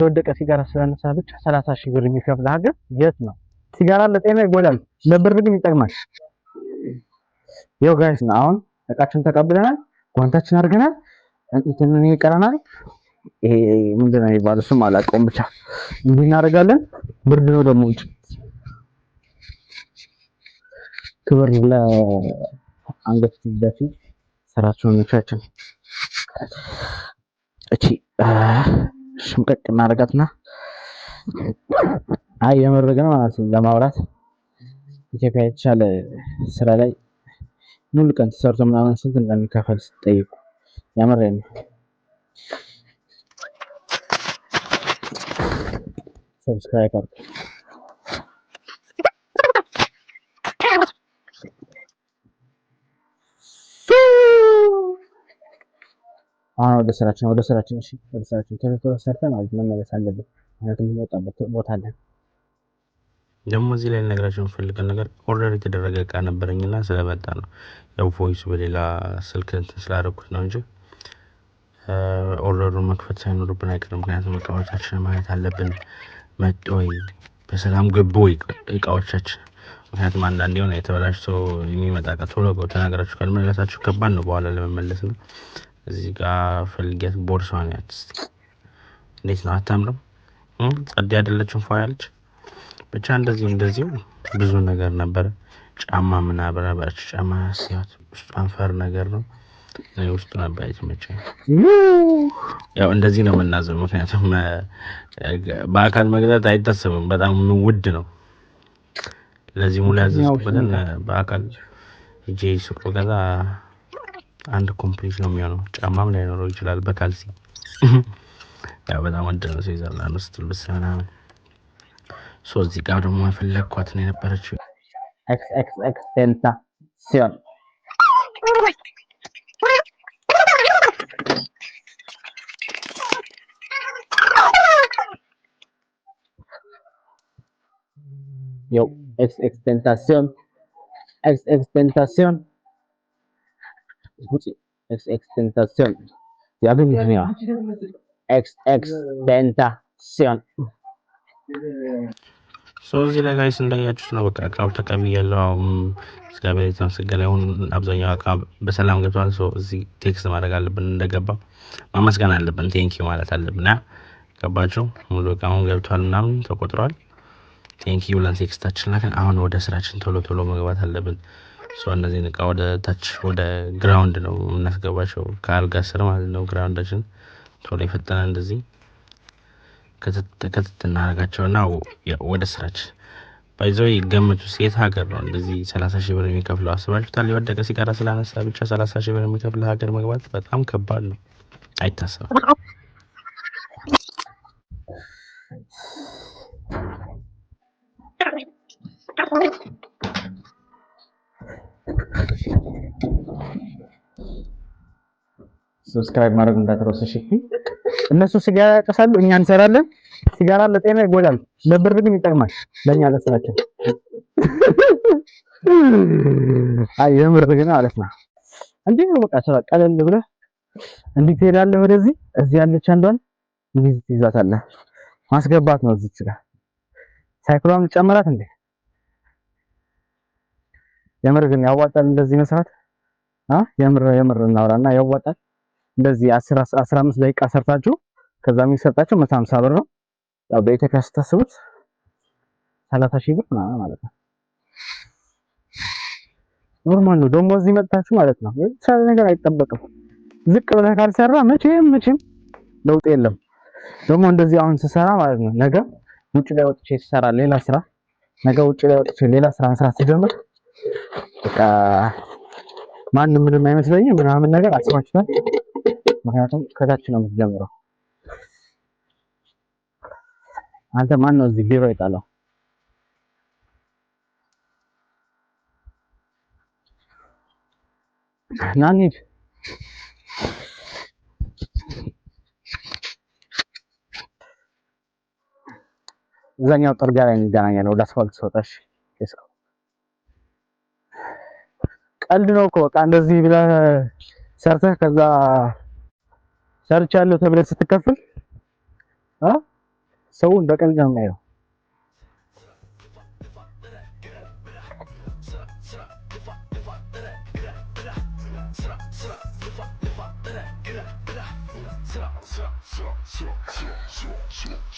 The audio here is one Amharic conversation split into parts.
የወደቀ ሲጋራ ስላነሳ ብቻ 30,000 ብር የሚከፍል ሀገር የት ነው? ሲጋራ ለጤና ይጎዳል፣ ለብር ግን ይጠቅማል። ይኸው guys ነው። አሁን እቃችን ተቀብለናል፣ ጓንታችን አድርገናል። እንትን ይቀረናል። ይሄ ምንድን ነው የሚባለው? እሱም አላውቀውም። ብቻ እንዲህ እናደርጋለን። ብርድ ነው ደግሞ ውጭ። ክብር ለአንገት ደፊ ስራቸውን ቻችን እቺ ሽምቀቅ እናደርጋትና አይ የምር ግን ማለት ነው ለማውራት ኢትዮጵያ የተሻለ ስራ ላይ ሙሉ ቀን ተሰርቶ ምናምን ስንት እንደሚከፈል ስትጠይቁ የምሬን ነው። Subscribe አድርጉ። አሁን ወደ ስራችን ወደ ስራችን እሺ፣ ወደ ስራችን ቶሎ ቶሎ ሰርተን ማለት መመለስ አለብን። ምክንያቱም የምንወጣበት ቦታ አለን። ደግሞ እዚህ ላይ ልነግራችሁ የምፈልገው ነገር order የተደረገ እቃ ነበረኝና ስለመጣ ነው። ያው voice በሌላ ስልክ እንትን ስላደረኩት ነው እንጂ order ኡን መክፈት ሳይኖርብን አይቀርም። ምክንያቱም እቃዎቻችንን ማየት አለብን። መጡ ወይ በሰላም ገቡ ወይ እቃዎቻችን። ምክንያቱም አንዳንድ የሆነ የተበላሽቶ የሚመጣ እቃ ቶሎ ተናገራችሁ ካልመለሳችሁ ከባድ ነው በኋላ ለመመለስ ነው። እዚህ ጋር ፈልጊያት ቦርሳዋን ያት እስኪ እንዴት ነው አታምርም? ጸዴ አይደለችም? ፏ ያለች ብቻ እንደዚህ እንደዚሁ ብዙ ነገር ነበረ። ጫማ ምናምን ነበረች። ጫማ ሲያት ውስጧን fur ነገር ነው። እኔ ውስጡ ነበር የተመቸኝ። ያው እንደዚህ ነው የምናዘው። ምክንያቱም በአካል መግዛት አይታሰብም፣ በጣም ውድ ነው። ለዚህ ሙሉ ያዘዝኩበትን በአካል ሄጄ ሱቅ ብገዛ አንድ complete ነው የሚሆነው። ጫማም ላይኖረው ይችላል በካልሲ። ያው በጣም ውድ ነው ስዊዘርላንድ ውስጥ ልብስ ምናምን። So እዚህ ጋር ደግሞ የፈለግኳት ነው የነበረችው። ኤክስ ኤክስ ኤክስ ቴንታሲዮን Yo, ex extentación, ex extentación, ex extentación. ያገኙት ነው። ex extentación. So እዚህ ላይ guys እንዳያችሁት ነው። በቃ እቃው ተቀብያለሁ። እግዚአብሔር የተመሰገነ ይሁን። አብዛኛው እቃ በሰላም ገብቷል። So እዚህ text ማድረግ አለብን፣ እንደገባ ማመስገን አለብን፣ thank you ማለት አለብን። ያ ገባችሁ? ሙሉ እቃውን ገብቷል ምናምን ተቆጥሯል። Thank you ብለን text ኣችን ላከን። አሁን ወደ ስራችን ቶሎ ቶሎ መግባት አለብን። So እነዚህን እቃ ወደ ታች ወደ ground ነው የምናስገባቸው፣ ከአልጋ ስር ማለት ነው። Ground ኣችን ቶሎ የፈጠነ እንደዚህ ክትት ክትት እናደርጋቸውና ወደ ስራችን። By the way ገምቱ፣ የት ሀገር ነው እንደዚህ 30,000 ብር የሚከፍለው? አስባችሁታል? የወደቀ ሲጋራ ስላነሳ ብቻ 30,000 ብር የሚከፍል ሀገር መግባት በጣም ከባድ ነው፣ አይታሰብም። Subscribe ማድረግ እንዳትረሱ። እሺ፣ እነሱ ሲጋራ ያጨሳሉ፣ እኛ እንሰራለን። ሲጋራ ለጤና ይጎዳል፣ ለብር ግን ይጠቅማል። ለኛ ለስራችን። አይ የምር ግን ማለት ነው። እንዲህ ነው በቃ ስራ ቀለል ብለህ እንዲህ ትሄዳለህ ወደዚህ፣ እዚህ ያለች አንዷን እንዲህ ትይዛታለህ፣ ማስገባት ነው። እዚች ጋር ሳይክሏን ጨምራት እንዴ! የምር ግን ያዋጣል እንደዚህ መስራት። አ የምር የምር እናውራና ያዋጣል። እንደዚህ 10 15 ደቂቃ ሰርታችሁ ከዛ የሚሰጣችሁ 150 ብር ነው። ያው በኢትዮጵያ ስታስቡት 30,000 ብር ምናምን ማለት ነው። Normal ነው። ደግሞ እዚህ መጥታችሁ ማለት ነው የተሻለ ነገር አይጠበቅም። ዝቅ ብለህ ካልሰራ መቼም መቼም ለውጥ የለም። ደግሞ እንደዚህ አሁን ስሰራ ማለት ነው ነገ ውጭ ላይ ወጥቼ ስሰራ ሌላ ስራ ነገ ውጭ ላይ ወጥቼ ሌላ ስራ መስራት ስጀምር በቃ ማንም ምንም አይመስለኝም ምናምን ነገር አስባችኋል። ምክንያቱም ከታች ነው የምትጀምረው። አንተ ማን ነው እዚህ ቢሮ የጣለው? ና እንሂድ። እዛኛው ጥርጊያ ላይ እንገናኛለን። ወደ አስፋልት ስወጣሽ ቀልድ ነው እኮ በቃ እንደዚህ ብለህ ሰርተህ ከዛ ሰርቻለሁ ተብለህ ስትከፍል አ ሰውን በቀልድ ነው የሚያየው።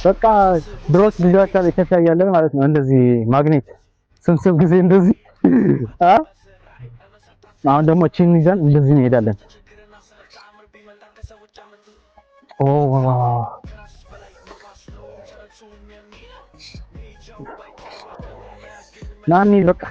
በቃ ድሮስ ልጆች ኢትዮጵያ እያለን ማለት ነው እንደዚህ ማግኔት ስንስብ ጊዜ እንደዚህ አ አሁን ደግሞ ቺን ይዘን እንደዚህ እንሄዳለን። ኦ ና እንሂድ በቃ።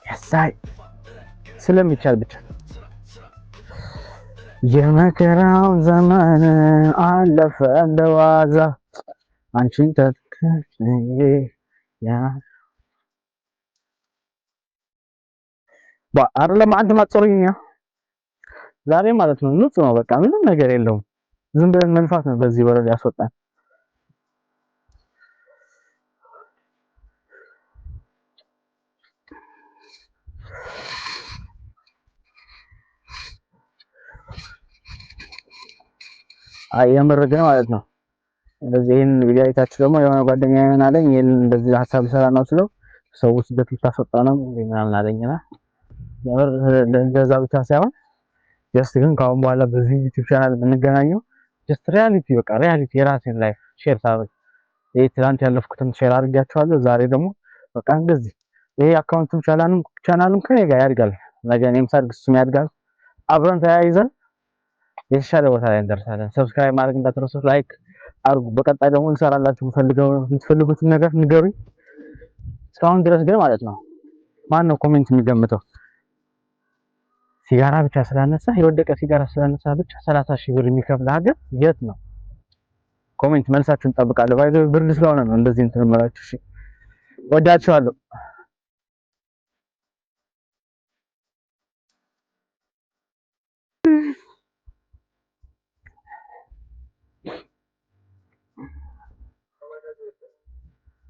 ያሳይ ስለሚቻል ብቻ። የመከራው ዘመን አለፈ እንደዋዛ፣ አንቺን ተከትዬ ያ አይደለም አንተ ማጾርኛ ዛሬ ማለት ነው። ንጹህ ነው፣ በቃ ምንም ነገር የለውም። ዝም ብለን መንፋት ነው በዚህ በረዶ ያስወጣን። አይ የምር ግን ማለት ነው እንደዚህ ይሄን ቪዲዮ አይታችሁ ደግሞ የሆነ ጓደኛዬ ምን አለኝ፣ ይሄን እንደዚህ ሀሳብ ሰራ ነው ስለው ሰው ስደት ልታስወጣ ነው ምናምን አለኝና የምር እንደዛ ብቻ ሳይሆን just ግን ከአሁን በኋላ በዚህ YouTube channel የምንገናኘው just reality፣ በቃ reality የራሴን life share ሳደርግ፣ ይሄ ትናንት ያለፍኩትን share አድርጌያችኋለሁ። ዛሬ ደግሞ በቃ እንደዚህ ይሄ account ኡም channel ኡም ከኔ ጋር ያድጋል። ነገ እኔም ሳድግ እሱም ያድጋል። አብረን ተያይዘን የተሻለ ቦታ ላይ እንደርሳለን። Subscribe ማድረግ እንዳትረሱ፣ like አድርጉ። በቀጣይ ደግሞ እንሰራላችሁ የምትፈልጉትን ነገር ንገሩኝ። እስካሁን ድረስ ግን ማለት ነው ማን ነው comment የሚገምተው? ሲጋራ ብቻ ስላነሳ፣ የወደቀ ሲጋራ ስላነሳ ብቻ 30,000 ብር የሚከፍል ሀገር የት ነው? Comment መልሳችሁን እጠብቃለሁ። By the way ብርድ ስለሆነ ነው እንደዚህ እንትን እምላችሁ። እሺ ወዳችኋለሁ።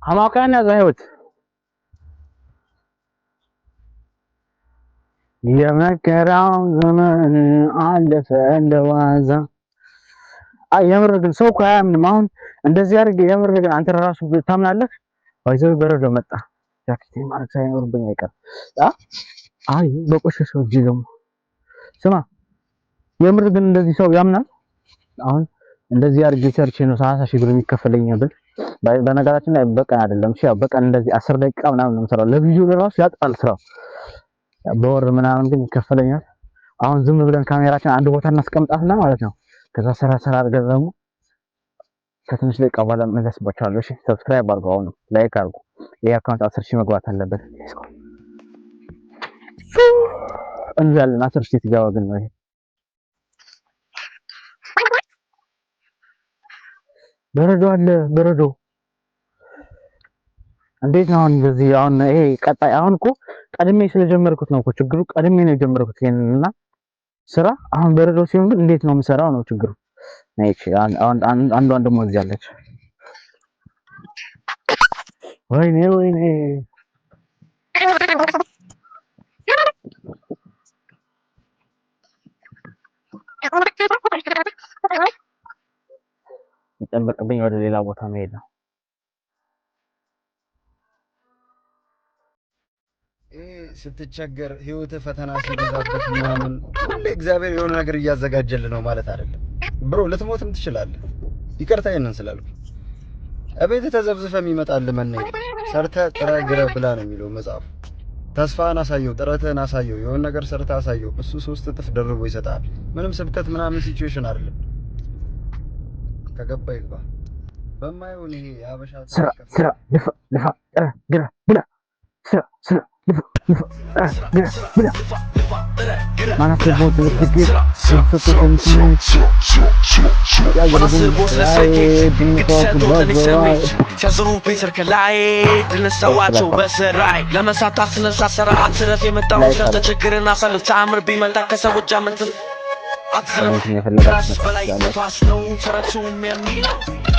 አማካን ያዘ ህይወት የመከራው ዘመን አለፈ እንደዋዛ። አይ የምር ግን ሰው እኮ አያምንም። አሁን እንደዚህ አድርጌ የምር ግን አንተ ራሱ ታምናለህ? By the way በረዶ መጣ። ጃኬቴን ማድረግ ሳይኖርብኝ አይቀርም። አይ በቆሸሸው እጅ ደግሞ ስማ፣ የምር ግን እንደዚህ ሰው ያምናል? አሁን እንደዚህ አድርጌ ሰርቼ ነው 30,000 ብር የሚከፈለኝ ብል፣ በነገራችን ላይ በቀን አይደለም። እሺ ያው በቀን እንደዚህ 10 ደቂቃ ምናምን ነው የምሰራው። ለቪዲዮ ለራሱ ያጥራል ስራው። በወር ምናምን ግን ይከፈለኛል። አሁን ዝም ብለን ካሜራችን አንድ ቦታ እናስቀምጣትና ማለት ነው። ከዛ ሰራ ሰራ አድርገን ደግሞ ከትንሽ ደቂቃ በኋላ መለስባቸዋለሁ። እሺ subscribe አድርጉ፣ አሁን like አድርጉ። ይሄ account 10,000 መግባት አለበት። እንዛለን 10,000 ሲገባ ግን ነው ይሄ በረዶ አለ። በረዶ እንዴት ነው አሁን እንደዚህ? አሁን ይሄ ቀጣይ አሁን እኮ ቀድሜ ስለጀመርኩት ነው እኮ ችግሩ። ቀድሜ ነው የጀመርኩት ይሄንን እና ስራ። አሁን በረዶ ሲሆን ግን እንዴት ነው የምሰራው ነው ችግሩ። ነይቺ አንዷን ደግሞ እዚህ አለች። ወይኔ ወይኔ የሚጠበቅብኝ ወደ ሌላ ቦታ መሄድ ነው። ስትቸገር ህይወትህ ፈተና ሲበዛበት ምናምን ሁሌ እግዚአብሔር የሆነ ነገር እያዘጋጀልህ ነው ማለት አይደለም። Bro ልትሞትም ትችላለህ። ይቅርታ ይሄንን ስላልኩ። እቤትህ ተዘብዝፈህ የሚመጣልህ መና የለም። ሰርተህ ጥረህ ግረህ ብላ ነው የሚለው መጽሐፉ። ተስፋህን አሳየው፣ ጥረትህን አሳየው፣ የሆነ ነገር ሰርተህ አሳየው። እሱ ሶስት እጥፍ ደርቦ ይሰጣል። ምንም ስብከት ምናምን situation አይደለም። ከገባ ይግባ። በማይሆን ይሄ የሀበሻ ስራ ስራ፣ ልፋ ልፋ፣ ጥረ ግረ ብላ። ስራ ስራ፣ ልፋ ልፋ፣ ጥረ ግረ ብላ። ማለት ደግሞ ትምህርት ቤት ሲያዞሩብኝ ስር ከላይ ድልነሳዋቸው በስራይ ለመሳት አስነሳ ስራ አትረፍ የመጣውን ሰርተ ችግርን አሳልፍ ተአምር ቢመጣ ከሰዎች አመንትን። Comment የፈለጋችሁ መጻፍ በላይ ትችላላችሁ። ነፋስ ነው ተረቱም የሚለው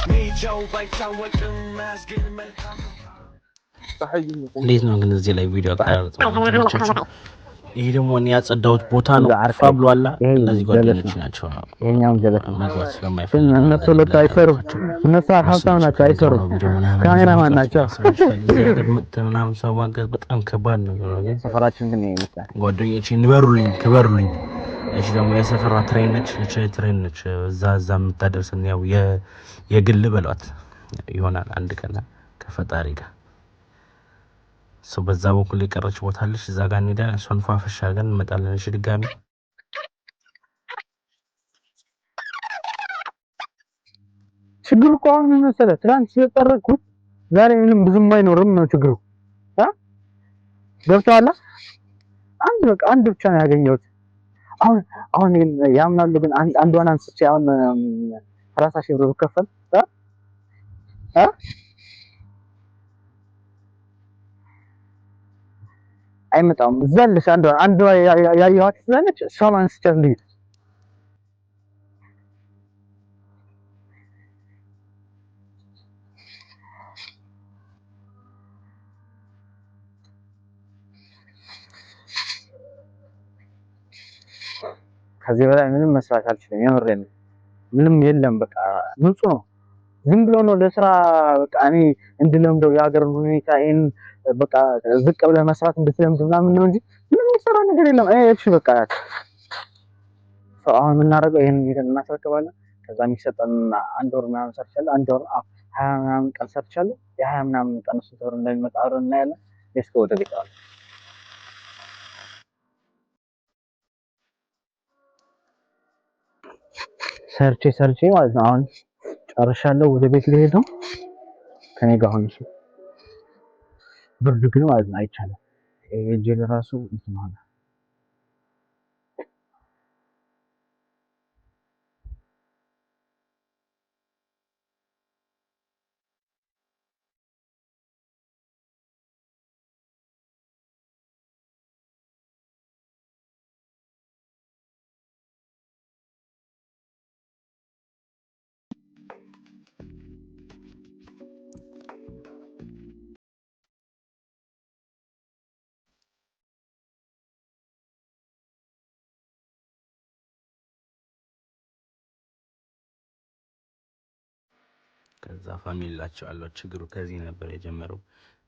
ሜጃው ባይታወቅም መያዝ ግን መልካም ነው። እንዴት ነው ግን እዚህ ላይ ቪዲዮ አቀራረጽ? ይሄ ደግሞ እኔ ያጸዳሁት ቦታ ነው። ዓርፍ ፋ ብሏላ። ይሄ እነዚህ ጀለስ ጓደኞች ነው። ናቸው። ይሄኛውም ጀለስ ነው። መግባት ግን ስለማይፈልግ እነሱ ሁለቱ አይሰሩም። እነሱ ሀብታም ናቸው፣ አይሰሩም። ካሜራማን ናቸው። ምናምን ሰው ማገዝ በጣም ከባድ ነገር ነው። ግን ሰፈራችን ግን ይሄ ይመስላል። ጓደኞቼ ንበሩልኝ፣ ክበሩልኝ። እሺ ደግሞ የሰፈሯ train ነች፣ እቺ train ነች። እዛ እዛ የምታደርሰን ያው የግል በሏት ይሆናል አንድ ቀን ከፈጣሪ ጋር። ሰው በዛ በኩል የቀረች ቦታ አለች። እዛ ጋር እንሄዳለን። እሷን ፏፈሽ አድርገን እንመጣለን። እሺ ድጋሚ ችግሩ እኮ አሁን ምን መሰለህ፣ ትናንት ስለጠረኩት ዛሬ ምንም ብዙም አይኖርም ነው ችግሩ። አ ገብቶሃል? አንድ በቃ አንድ ብቻ ነው ያገኘሁት። አሁን አሁን ግን ያምናሉ ግን አንዷን አንስቼ አሁን 30,000 ብር ብከፈል አ አ አይመጣም። ዘለሽ አንዷ አንዷ ያየኋት ስላለች እሷን አንስቻት ልሂድ። ከዚህ በላይ ምንም መስራት አልችልም። የምሬን ነው። ምንም የለም። በቃ ንጹህ ነው። ዝም ብሎ ነው ለስራ በቃ እኔ እንድለምደው የሀገርን ሁኔታ ይሄን በቃ ዝቅ ብለህ መስራት እንድትለምድ ምናምን ነው እንጂ ምንም የሚሰራ ነገር የለም። እሺ በቃ አሁን የምናደርገው ይሄን ሄደን እናስረክባለን። ከዛ የሚሰጠን አንድ ወር ምናምን ሰርቻለሁ። አንድ ወር 20 ምናምን ቀን ሰርቻለሁ። የ20 ምናምን ቀን ስንት ብር እንደሚመጣ አብረን እናያለን። እስከ ወደ ቤት አሁን ሰርቼ ሰርቼ ማለት ነው። አሁን ጨርሻለሁ። ወደ ቤት ልሄድ ነው። ከኔ ጋር አሁን እሱ ብርድ ግን ማለት ነው አይቻልም። እጄ ለራሱ እንትን ሆነ። ከዛ family ላቸዋለሁ። ችግሩ ከዚህ ነበር የጀመረው።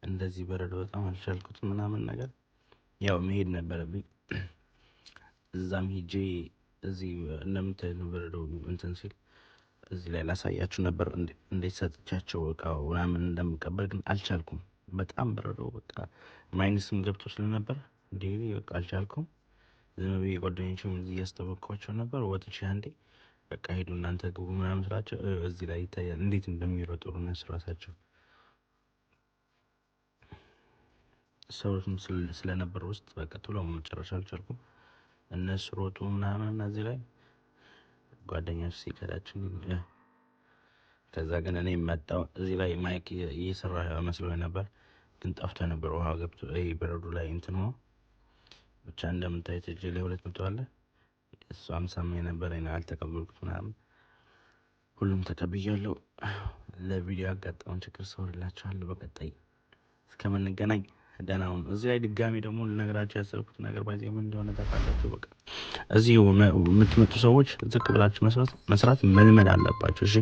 እንደዚህ በረዶ በጣም አልቻልኩትም ምናምን ነገር ያው መሄድ ነበረብኝ። እዛም ሄጄ እዚህ እንደምታዩት ነው በረዶ እንትን ሲል እዚህ ላይ ላሳያችሁ ነበር እንዴት ሰጥቻቸው እቃው ምናምን እንደምቀበል ግን አልቻልኩም። በጣም በረዶ በቃ minus ም ገብቶ ስለነበር እንዴ በቃ አልቻልኩም። ዝም ብዬ ጓደኞቼም እዚህ እያስጠበቅኳቸው ነበር። ወጥቼ አንዴ በቃ ሄዱ እናንተ ግቡ ምናምን ስላቸው እዚህ ላይ ይታያል እንዴት እንደሚሮጡ እነሱ ራሳቸው ሰዎችም ስለነበር ውስጥ በቃ ቶሎ መጨረሻ አልቻልኩም። እነሱ ሮጡ ምናምን እና እዚህ ላይ ጓደኛችሁ ሲከዳችን ከዛ ግን እኔ መጣሁ። እዚህ ላይ mic እየሰራ መስሎኝ ነበር፣ ግን ጠፍቶ ነበር። ውሃ ገብቶ ይሄ በረዶ ላይ እንትን ሆኖ ብቻ እንደምታዩት እጄ ላይ 200 አለ። እሱ 50 የነበረ አልተቀበልኩት ምናምን ሁሉም ተቀብያለሁ። ለቪዲዮ ያጋጠመውን ችግር ሰውርላችኋለሁ። በቀጣይ እስከምንገናኝ ደህና ሁኑ። እዚህ ላይ ድጋሚ ደግሞ ልነግራችሁ ያሰብኩት ነገር by the way ምን እንደሆነ ታውቃላችሁ። በቃ እዚህ የምትመጡ ሰዎች ዝቅ ብላችሁ መስራት መልመድ አለባችሁ። እሺ